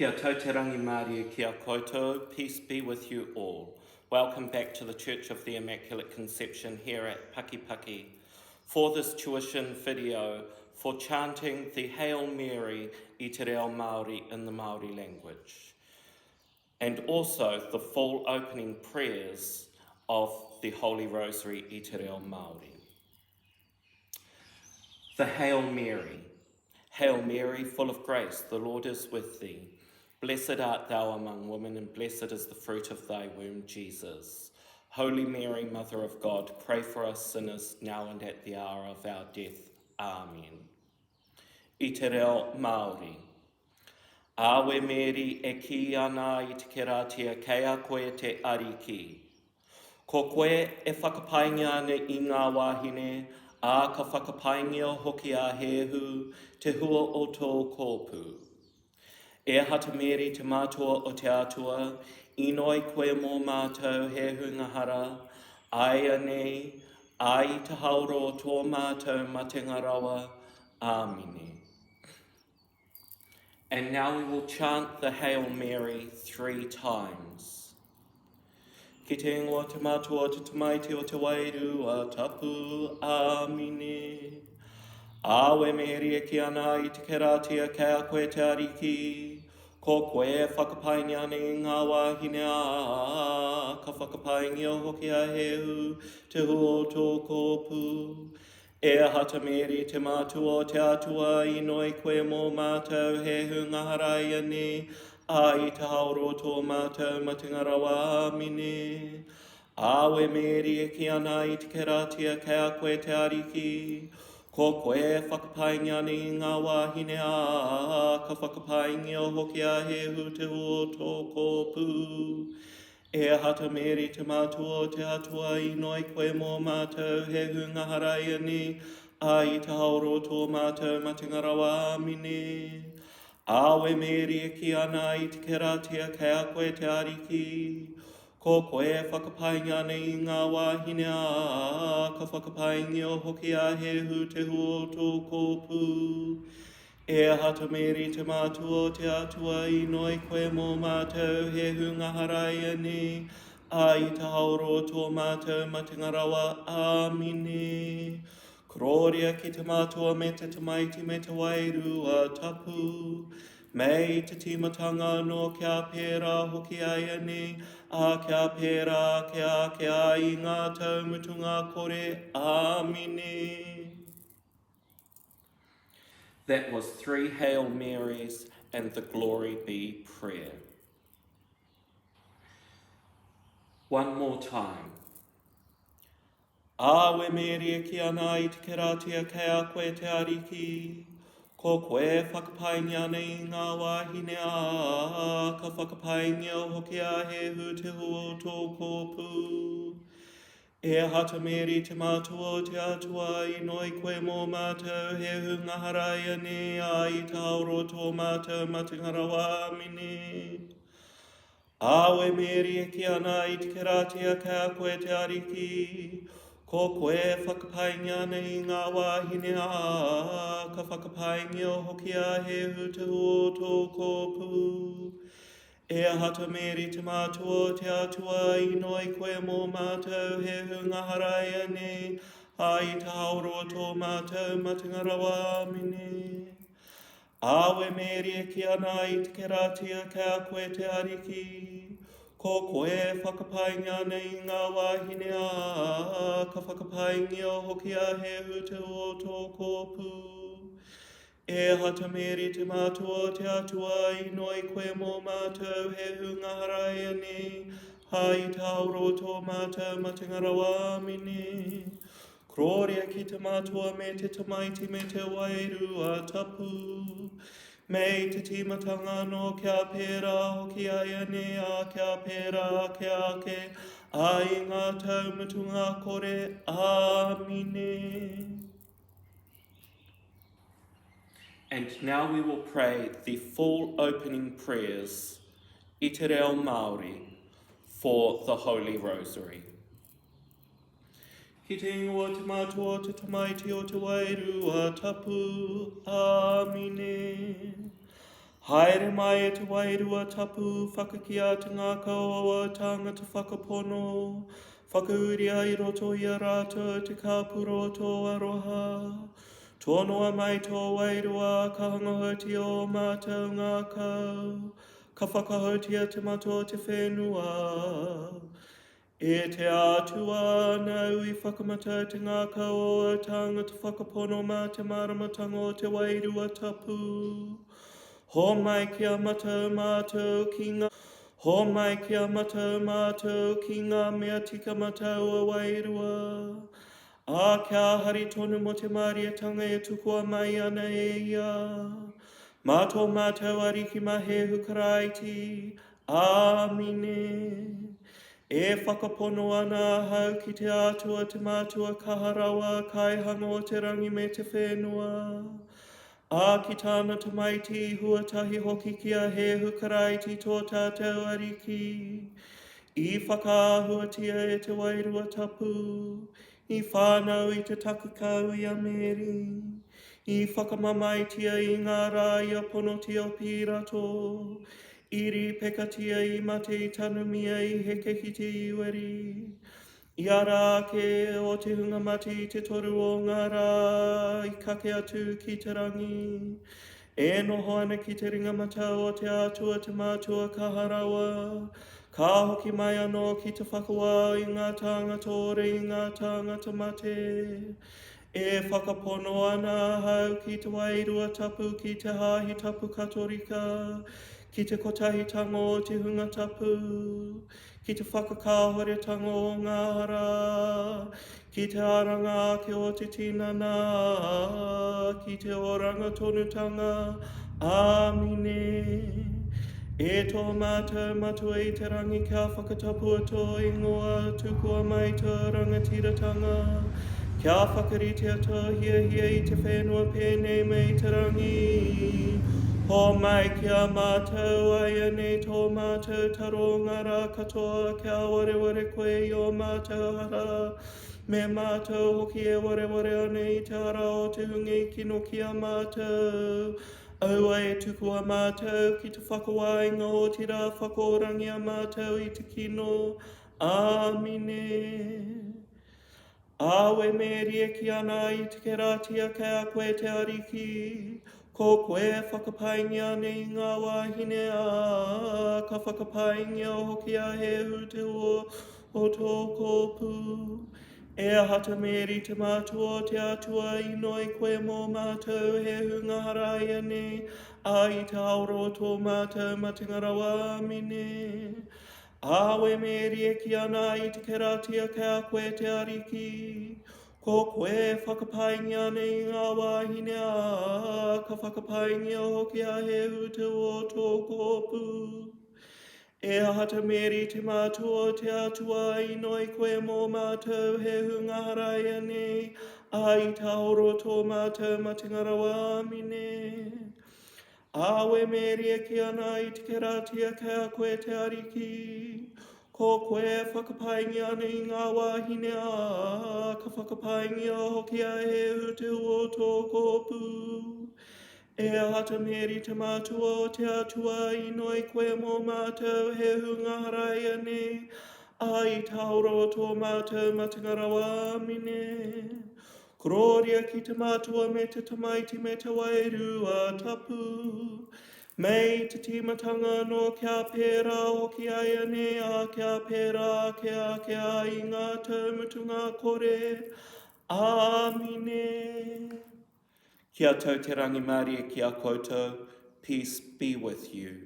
Kia tau te rangimārie ki a koutou, peace be with you all. Welcome back to the Church of the Immaculate Conception here at Pakipaki for this tuition video for chanting the Hail Mary i te reo Māori in the Māori language and also the full opening prayers of the Holy Rosary i te reo Māori. The Hail Mary. Hail Mary, full of grace, the Lord is with thee. Blessed art thou among women, and blessed is the fruit of thy womb, Jesus. Holy Mary, Mother of God, pray for us sinners, now and at the hour of our death. Amen. I te reo Māori. Āwe Mēri e kī ana i te keratia kei a koe te Ariki. Ko koe e whakapaingia ana i ngā wāhine, ā, ka whakapaingia hoki a Hēhu, te hua o tō kōpū. E Hata Mēri te Matua o te Atua, inoi koe mō mātou he hunga hara, āianei, ā i te haora o tō mātou matenga rawa. Āmine. And now we will chant the Hail Mary three times. Ki te ingoa te Matua, te Tamaiti o te Wairua Tapu. Āmine. Āwe Meri e ki ana i te keratia kei a koe te Ariki. Ko koe e whakapaingia ana i ngā wāhine ā, ka whakapaingia hoki a Hēhu, te hua o tō kōpū. E Hata Meri te Matua o te Atua, inoi koe mō mātou he hunga hara ianei, ā, i te haora o tō mātou matenga rawa. Āmine. Āwe Meri e kī ana i te keratia kei a koe te Ariki, ko koe e whakapaingia ana i ngā wāhine, ā, ka whakapaingia hoki a Hēhu te hua o tō kōpū. E Hata Meri te Matua o te Atua, inoi koe mō mātou he hunga hara ianei, ā, i te haora o tō mātou matenga rawa. Āmine. Āwe Meri e kī ana i te keratia kei a koe te Ariki. Ko koe e whakapaingia ana i ngā wāhine, ā, ka whakapaingia hoki a Hēhu te hua o tō kōpū. E Hata Meri te Matua o te Atua, inoi koe mō mātou he hunga hara ianei, ā, i te haora o tō mātou matenga rawa. Āmine. Korōria ki te Matua me te Tamaiti me te Wairua Tapu, me i te tīmatanga anō kia pērā hoki āianei, ā, kia pērā ake ake ā i ngā tau mutunga kore. Āmine. That was three Hail Marys and the Glory Be prayer. One more time. Āwe Mēri e kī ana i te keratia kei a koe te Ariki. Ko koe e whakapaingia ana i ngā wāhine, ā, ka whakapaingia hoki a Hēhu te hua o tō kōpū. E Hata Meri te Matua o te Atua, inoi koe mō mātou he hunga hara ianei, ā, i te haora o tō mātou matenga rawa. Āmine. Āwe Meri e kī ana i te keratia kei a koe te Ariki, ko koe e whakapaingia ana i ngā wāhine, ā, ka whakapaingia hoki a Hēhu te hua o tō kōpū. E Hata Meri te Matua o te Atua, inoi koe mō mātou he hunga hara ianei, ā, i te haora o tō mātou matenga rawa. Āmine. Āwe Meri e kī ana i te keratia kei a koe te Ariki, ko koe e whakapaingia ana i ngā wāhine, ā, ka whakapaingia hoki a Hēhu te hua o tō kōpū. E Hata Meri te Matua o te Atua, inoi koe mō mātou he hunga hara ianei, ā, i te haora o tō mātou matenga rawa. Āmine. Korōria ki te Matua me te Tamaiti me te Wairua Tapu, me i te tīmatanga anō kia pērā hoki āianei, ā, kia pērā ake ake, ā, i ngā tau mutunga kore. Āmine. And now we will pray the full opening prayers i te reo Māori for the Holy Rosary. Ki te ingoa te Matua, te Tamaiti o te Wairua Tapu. Āmine. Haere mai e te Wairua Tapu, whakakīa te ngākau o āu tāngata whakapono, whakaūria i roto i a rātou te kāpura o tō aroha. Tonoa mai tō Wairua, ka hangahoutia ō mātou ngākau, ka whakahoutia te mata o te whenua. E te Atua, nāu i whakamatau te ngākau o āu tāngata whakapono mā te māramatanga o te Wairua Tapu. Hōmai ki a matau mātou ki ngā Hōmai ki a matau mātou ki ngā mea tika mā taua Wairua, ā, kia hari tonu mō te mārietanga e tukua mai ana e ia. Mā tō mātou Ariki mā Hēhu Karaiti. Āmine. E whakapono ana ahau ki te Atua te Matua kaha rawa, Kaihanga o te rangi me te whenua, ā, ki tāna Tamaiti i huatahi hoki ki a Hēhu Karaiti tō tātou Ariki, i whakaahuatia e te Wairua Tapu, i whānau i te takakau i a Mēri, i whakamamaetia i ngā rā i a Ponotio Pīrato, i rīpekatia, i mate, i tanumia, i heke ki te iweri, i ara ake o te hunga mate i te toru o ngā rā, i kake atu ki te rangi, e noho ana ki te ringa matau o te Atua te Matua kaha rawa, ka hoki mai anō ki te whakawā i ngā tāngata ora i ngā tāngata mate. E whakapono ana ahau ki te Wairua Tapu, ki te Hāhi Tapu Katorika, ki te kotahitanga o te hunga tapu, ki te whakakāhoretanga o ngā hara, ki te aranga ake o te tinana, ki te oranga tonutanga. Āmine. E tō mātou Matua i te rangi kia whakatapua tō ingoa, tukua mai tō rangatiratanga, kia whakaritea tō hiahia i te whenua pēnei me i te rangi. Hōmai ki a mātou āianei tō mātou taro ngā rā katoa, kia wareware koe i ō mātou hara, me mātou hoki e wareware ana i te hara o te hunga i kino ki a mātou. Aua e tukua mātou ki te whakawainga, otirā whakaorangia mātou i te kino. Āmine. Āwe Mērie ki ana i te keratia kei a koe te Ariki, ko koe e whakapaingia ana i ngā wāhine, ā, ka whakapaingia hoki a Hēhu te hua o tō kōpū. E Hata Mēri te Matua o te Atua, inoi koe mō mātou he hunga hara ianei, ā, i te haora o tō mātou matenga rawa. Āmine. Āwe Mērie ki ana i te keratia kei a koe te Ariki. Ko koe e whakapaingia ana i ngā wāhine, ā, ka whakapaingia hoki a Hēhu te o tō kōpū. E Hata Mēri te Matua o te Atua, inoi koe mō mātou he hunga hara ianei, ā, i tāoro tō mātou matenga rawa. Āmine. Āwe Mērie ki ana i te keratia kei a koe te Ariki. Ko koe e whakapaingia ana i ngā wāhine, ā, ka whakapaingia hoki a Hēhu te hua o tō kōpū. E Hata Mēri te Matua o te Atua, inoi koe mō mātou he hunga hara ianei, ā, i tāora o tō mātou matenga rawa. Āmine. Korōria ki te Matua me te Tamaiti me te Wairua Tapu. Mei te tīmatanga anō kia pērā hoki āianei, ā, kia pērā ake ake ā i ngā tau mutunga kore. Āmine. Kia tau te rangimārie ki a koutou, peace be with you.